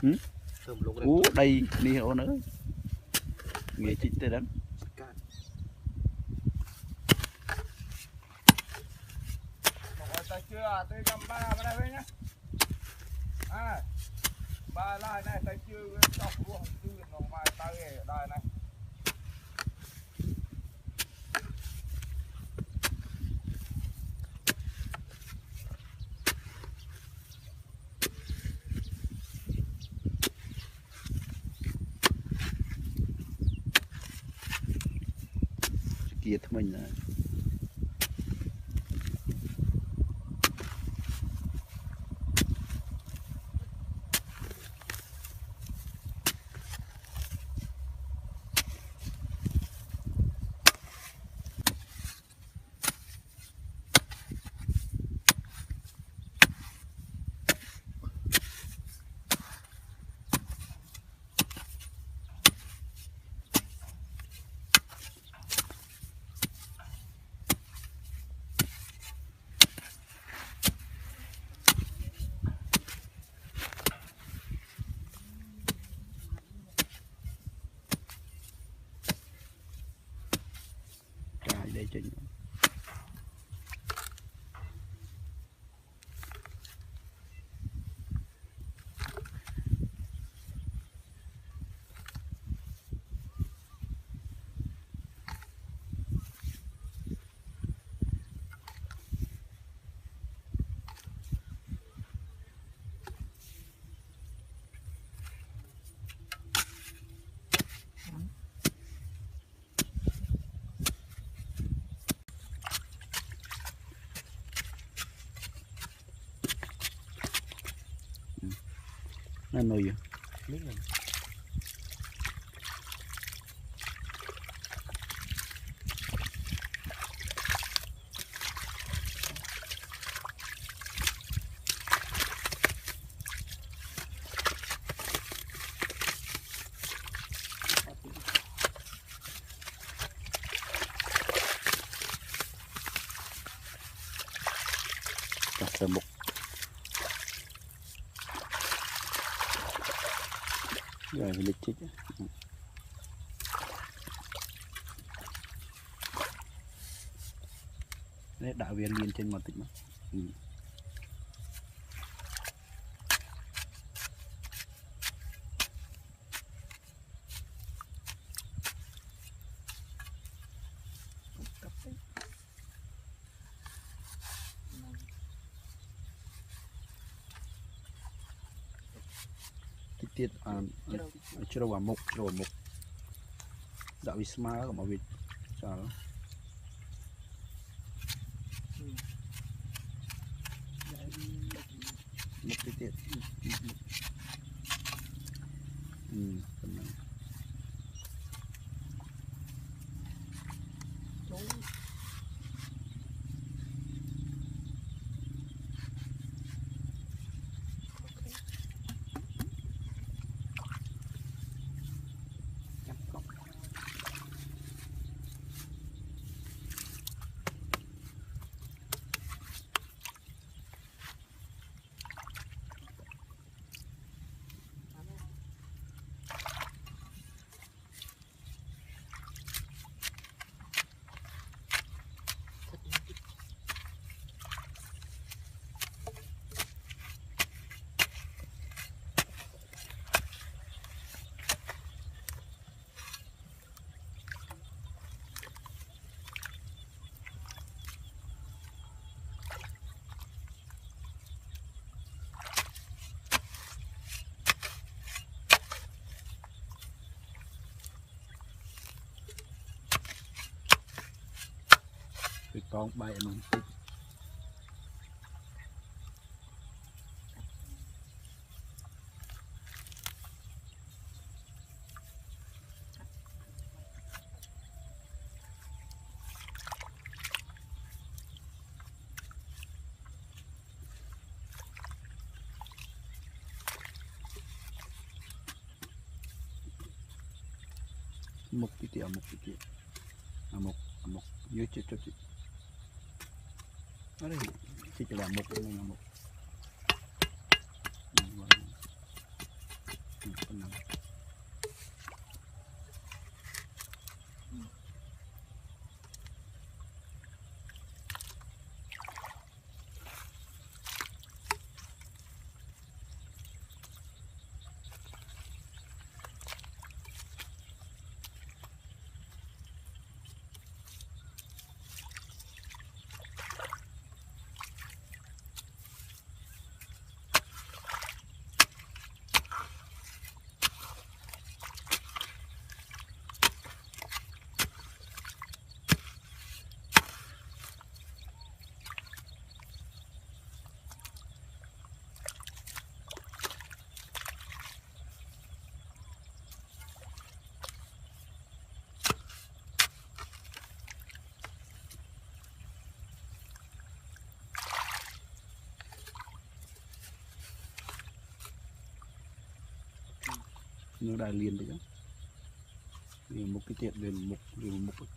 Ub, dai ni ua na. Nge chim tej dab. Kiag thmeej na. Dam vias lias ceeb mas tim mas. Tiag tiag, tsis rau vam mok, tsis rau vam mok. Dam vias mas kom mam vim. Mok tiag tiag. Peb poob bai no. Mok tiag tiag, mok tiag tiag. Mok, mok, yuav cov, cov, cov, cov mok, mok. Nó đã liền rồi đó. Liền một cái tiệt, liền một, liền một cái.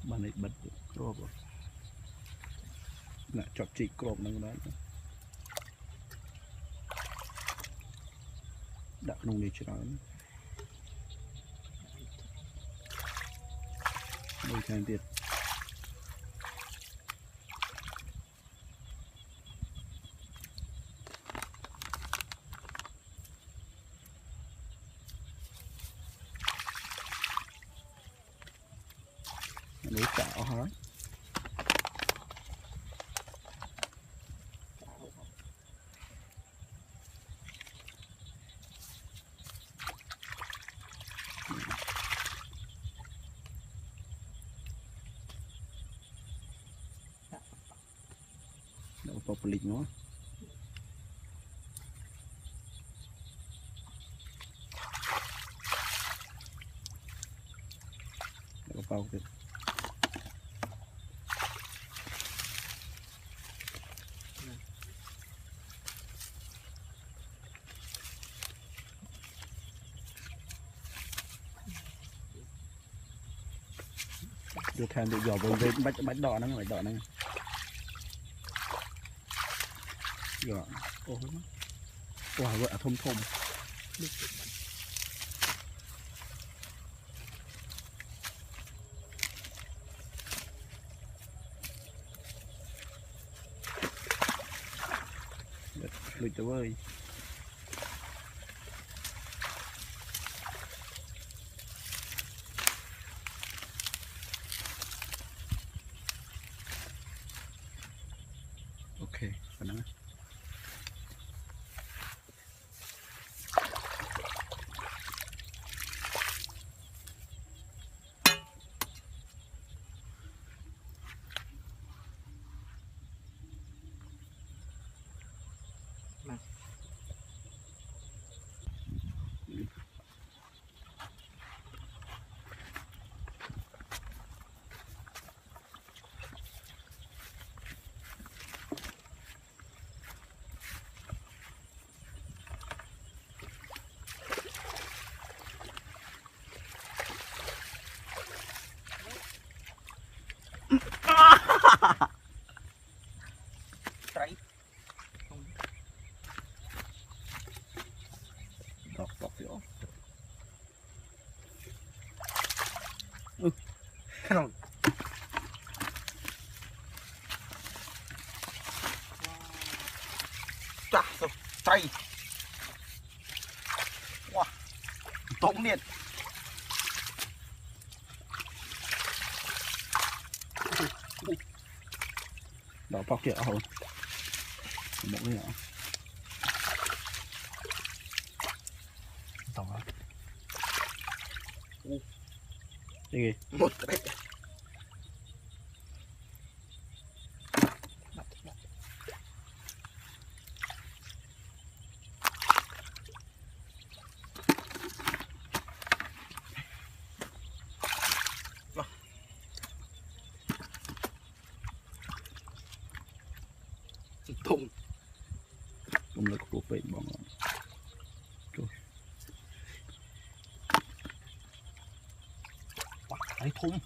Ban này bật crop rồi. Nè, chọn chị crop này đó. Đặt nông đi cho nó. Đây, thằng Việt. Lưới chảo hả? Đậu vào lịch nó. Đậu vào cái. Vô thêm được giò với, với bạch, bạch đỏ năng, bạch đỏ năng. Giò. Ủa, ủa, ủa, à, thông thông. Lượt, lượt cho ơi. Ok, phần đó. Dog, dog, dog. Trai. Ua, toob niag. Đỏ pọc kìa. Ồ. Mụn này hả? Tổng hả? Cái gì? Một cái. Toob. Toob lawv kuv pem bong. Ua, toob.